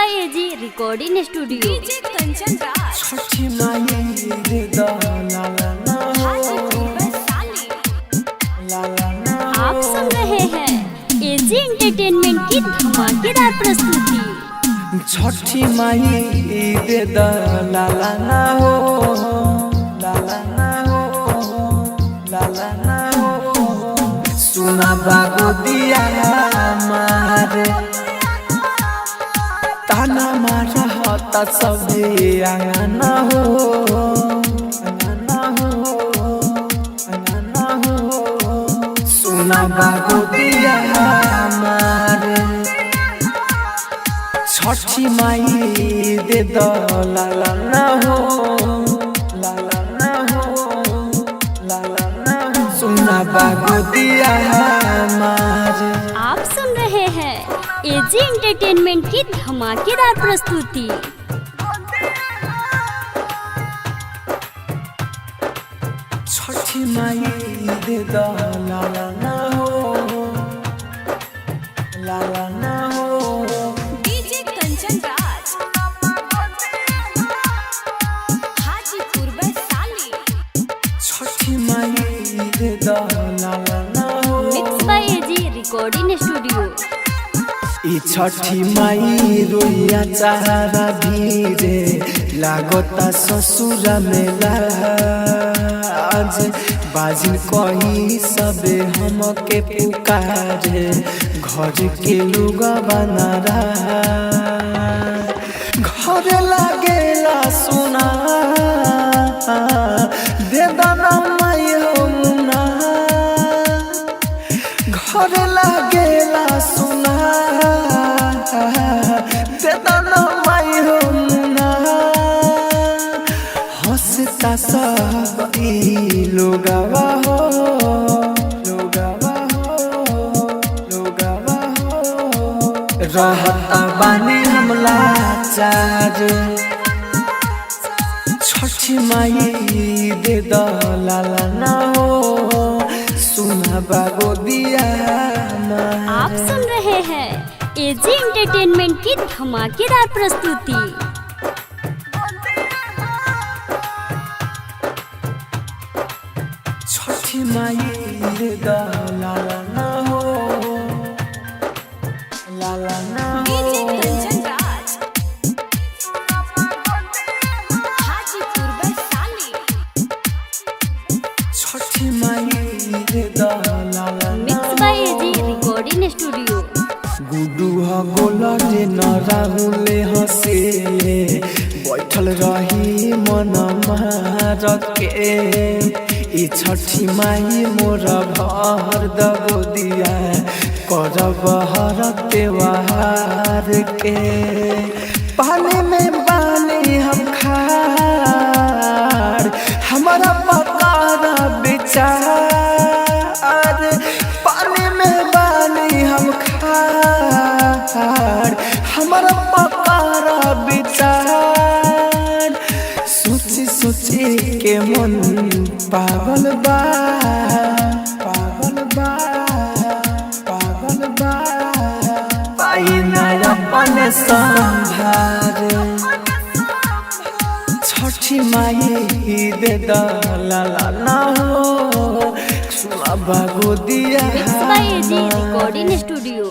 by AG recording studio. DJ Kanchan Raj, Chhathi Mai दे द लाला ना हो, हाजीपुर वैशाली। लाला ना हो। आप सुन रहे हैं एजी एंटरटेनमेंट की धमाकेदार प्रस्तुति। छठी माई दे द लाला ना हो, लाला ना हो, लाला ना हो। सुना बागो दिया मारे, ताना मारा होता सबे आंगना हो, आंगना हो, आंगना हो। सुना बागो दिया मारे, छठी माई दे द लाला ना हो, लाला ना हो, लाला ना हो। सुना बागो दिया मारे। आप सुन रहे हैं एजी एंटरटेनमेंट की धमाकेदार प्रस्तुति। छठी माई दे द लाला ना हो, लाला ना हो। डीजे कंचन राज, हाजीपुर वैशाली। छठी माई दे द लाला ना हो। Mix by AG recording studio. ई छठी माई रोइया चारा भीरे, लागता ससुरा मेला आज। बाजिन कही सबे हमके पुकारे, घर के लोग बनारा घर लागेला सुना दे दाना माई हो मुना, घर लागेला सुना देदाना माई हो मुना। हंसता सब ई लोगवा हो, लोगवा हो, लोगवा हो। रहता बानी हम लाचार, छठी माई दे द लाला ना हो, सुना बागो दिया आप सुन रहे हैं एजी एंटरटेनमेंट की धमाकेदार प्रस्तुति। छठी माई दे द लाला ना हो, लाला ना हो। डीजे कंचन राज, हाजीपुर वैशाली। छठी माई दे द लाला ना mix by AG recording studio. Guddu ह गोलटे न राहुले हसेले, बैठल रही मन मार के। ई छठी माई मोर भर दबो दिया, करब हर त्योहार के। पानी में बानी हम खार, हमारा पकारा विचार। पानी में बानी हम खार, हमारा पकारा विचार। सोची सोची के मन पागल बा, पागल बा, पागल बा। पाई ना अपन संभार, छठी माई दे द लाला ना हो, सुना बागो दिया। Mix by AG recording studio.